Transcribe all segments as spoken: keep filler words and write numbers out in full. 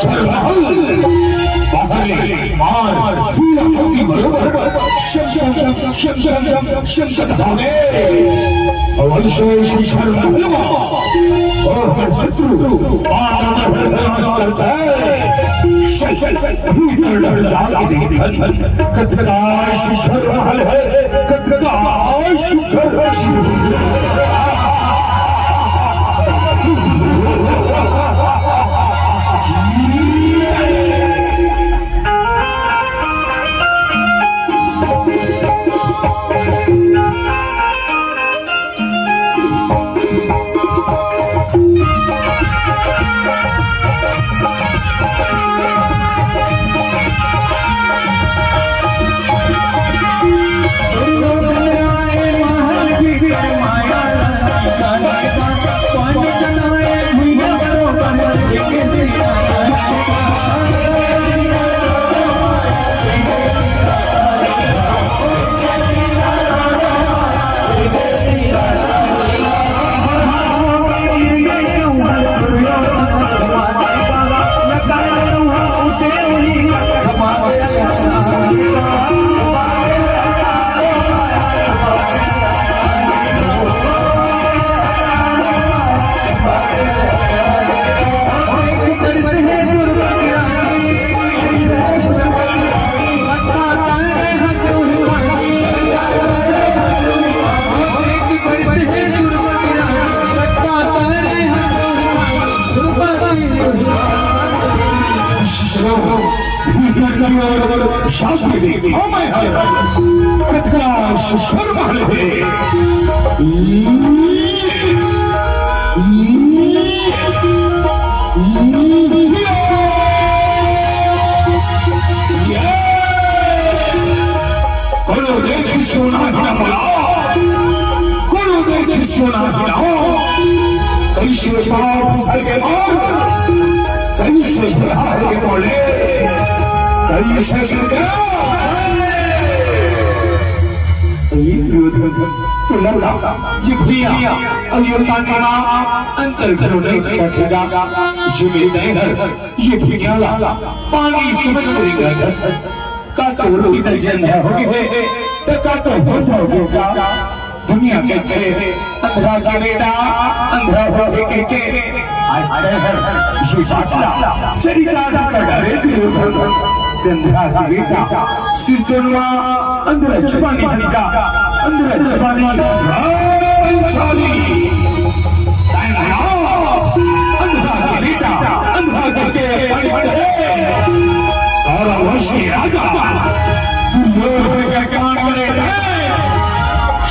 शंकर महल, बाहर ले मार, हीरा मोती बरोबर, शंकर, शंकर, शंकर, शंकर, शंकर धागे। और ऐसे शंकर महल मा, और हमारे शत्रु, पांडव का विनाश करता है। चल, चल, भीतर डर जाके देखन, कतका शंकर महल है, कतका शंकर। भीतर की ओर झांक के देखा मैं हर कतका सुंदर महल है। कोनो देख सोना ही ना मिला, कोनो देख सोना ही ना। कैसे पाप सर के मार, कैसे बुढ़ा के बोले, कैसे गिर गया। ये दुर्योधन, तू लौटा, ये भुइयां, और ये पानी ना अंतर घरों नहीं बैठेगा। जो मैं घर, ये भुइयां ला, पानी समझ करेगा। का तो रोटी का जन्म हो गए, तो का तो हो जाओगे का? दुनिया के छे अंधरा के बेटा, अंधरा हो के, के, के। आज शहर ये बाटला, चरितार्थ का डरे दुर्योधन। अंधरा के बेटा, सिरजनवा अंधरा जबानी हल्का, अंधरा जबानी पंचाली। अंधरा के बेटा, अंधरा के, के, के। और अवश्य राजा दुर्योधन के अपमान करे थे।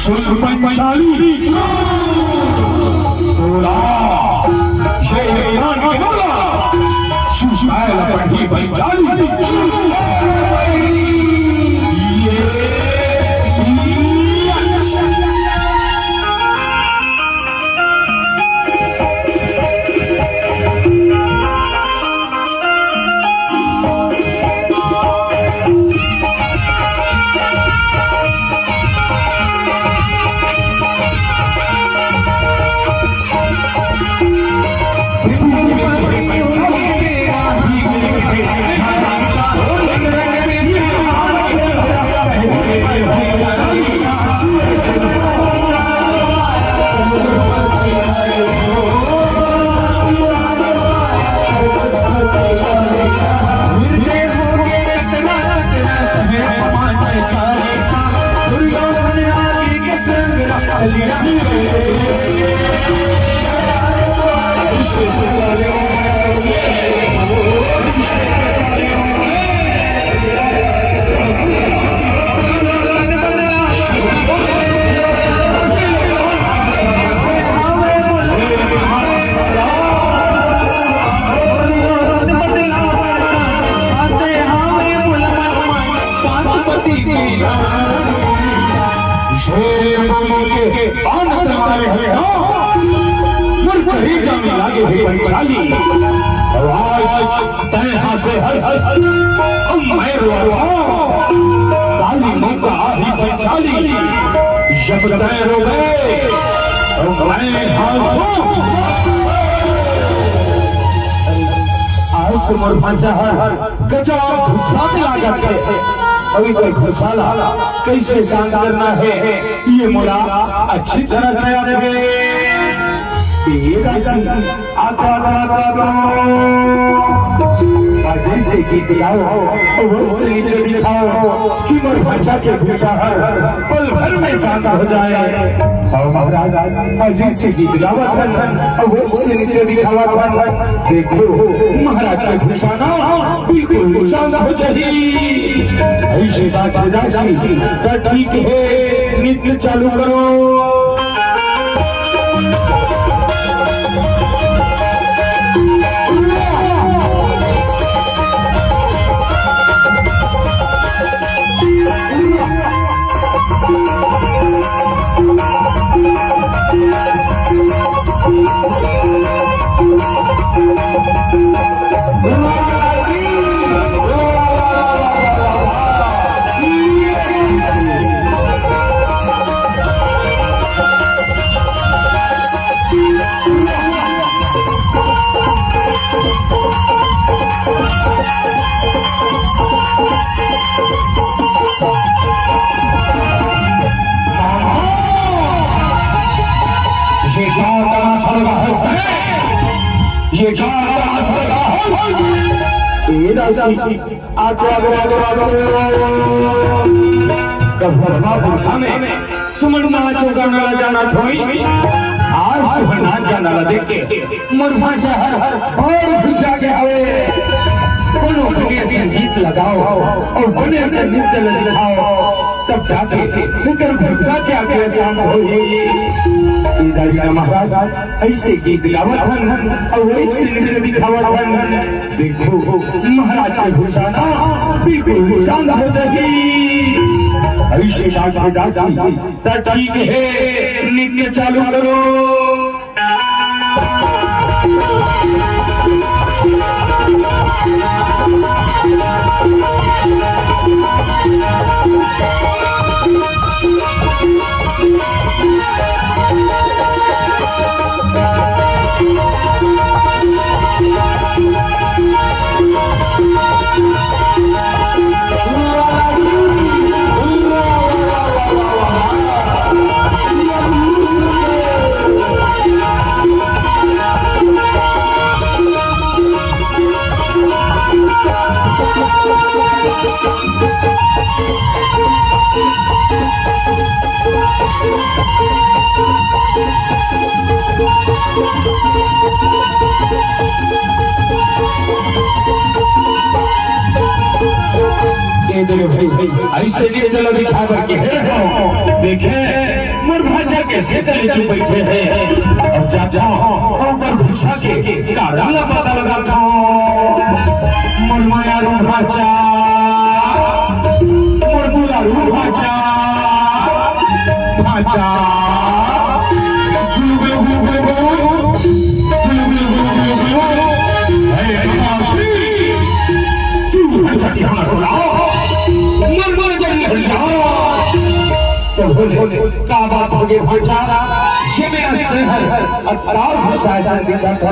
सुन पंचाली, तोरा ये अपमान के बोला, सुशायल पढ़ी पंचाली। ये, ये शेर बोले के आन तमारे हरे हो, मुर कही जाने लागे हे पंचाली। और आज तय हंसे हंस, हम मैं रो रो, काली मौका आही पंचाली। जब तय रोवे, तो मैं हंसूं। आज मोर भांचा हर गजब गुस्सा में लागत हे। अभी कोई गुस्सा ला कैसे शांत करना हे, ये मोला अच्छी तरह से आथे। ये राशि आता, आता, आता, आता। आज ऐसे गीत गाओ, वैसे नृत्य दिखाओ कि मोर भांचा के गुस्सा हर पल भर में शांत हो जाए। हाँ महाराज, आज ऐसे गीत गावत हन, वैसे नृत्य दिखावत हन। देखो, महाराज के गुस्सा ना बिल्कुल शांत हो जाही। ऐसे बात हे राशि, त ठीक हे, नृत्य चालू करो। ये क्या तमाशा लगा है? ये क्या तमाशा लगा है? ए राशि, आगो, आगो, आगो, आगो। कभू बाबा पुरखा में तुमन नाचो गाना ला जानत होई। आज तुमन नाच गाना ला देख के मोर भांचा हर बड़ खुश आ गे हवे। कोनो बने से गीत लगाओ अउ बने से नृत्य ल दिखाओ, तब जाके एकर गुस्सा के आगे शांत होई। ए दाई महाराज, ऐसे गीत गावत हन अउ ऐसे नृत्य दिखावत हन। देखो, महाराज के गुस्सा ना बिल्कुल शांत हो जाही। ऐसे बात हे राशि, त ठीक हे, नृत्य चालू करो। दे दे भाई, ऐसे नृत्य ला दिखाए बर के हे। देखे, मोर भांचा कैसे तले चुप बैठे हे। अब जाथंव, ओकर गुस्सा के कारण ला पता लगाथंव। मोर मयारू भांचा, मोर दुलारू भांचा, भांचा। गुलु गुलु गुलु गुलु गुलु। गुलु गुलु गुलु गुलु गुलु। हे कपासी, तू भांचा के हमला टोला। मर मर जाई हरिया। त बोले, का बात हो गे भांचा? ये मेरा शहर अतार भांचा ऐसा दिखा था।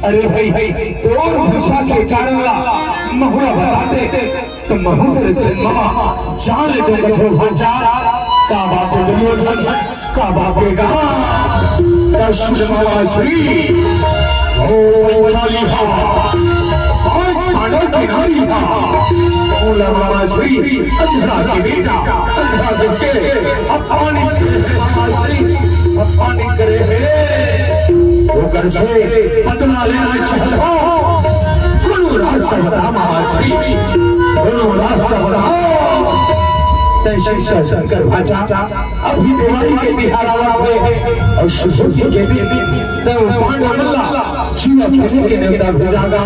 अरे भाई, तोर गुस्सा के कारण ला महूं ला बताते, त महूं तोर जन्म मा जान ले तो कथो भांचा। का बात हे दुर्योधन, का बात हे गा? त सुन मामा श्री, ओ पंचाली हा, पांच पांडव के नारी हा, बोला मामा श्री, अंधरा के बेटा, अंधरा के बेटे, अब पानी करे हे मामा श्री, अब पानी करे हे। ओकर से बदला लेना चाहत हंव। कोनो रास्ता बता मामा श्री, कोनो रास्ता बता। तैं शंकर, शंकर भांचा, अभी दिवाली के तिहार आवत हे अउ सुबोध के दिन तैं पांडव मन ला जुआ खेले के नेवता भेजा गा।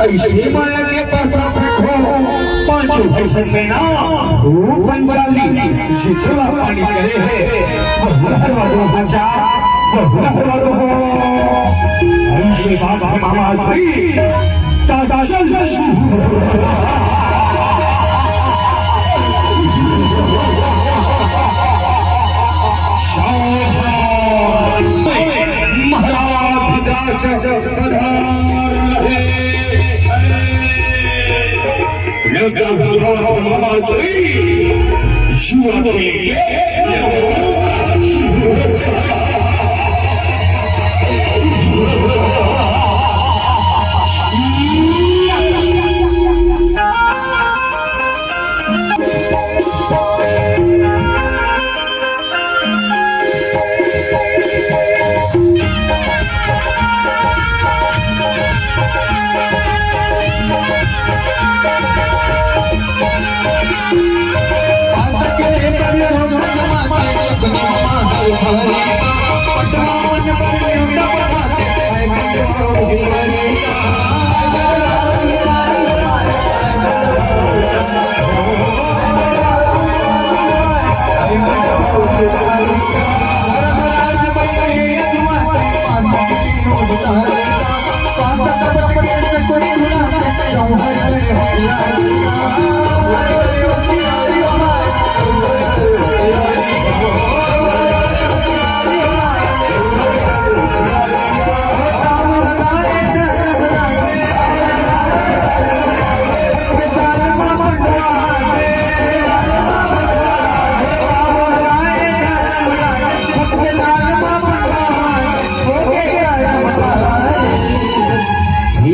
ऐसे माया के पासा फेंको, पांचों भैंसन में ना, वो पंचाली, जितना पानी करे हे, वो हरवा दो भांचा, वो हरवा दो। ऐसे बात हे मामा श्री, दादा चल, चल। सावधान। महाराज धृतराष्ट्र पधार रहे। हे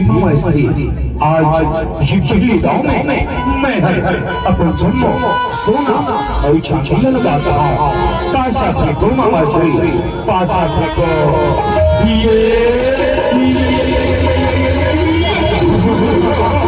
मामा स्त्री, आज ये पहली दांव में मैं हर अपन जम्मो सोना अउ चांदी ल लुटात हंव। पासा फेंको मामा स्त्री, पासा फेंको। ये, ये,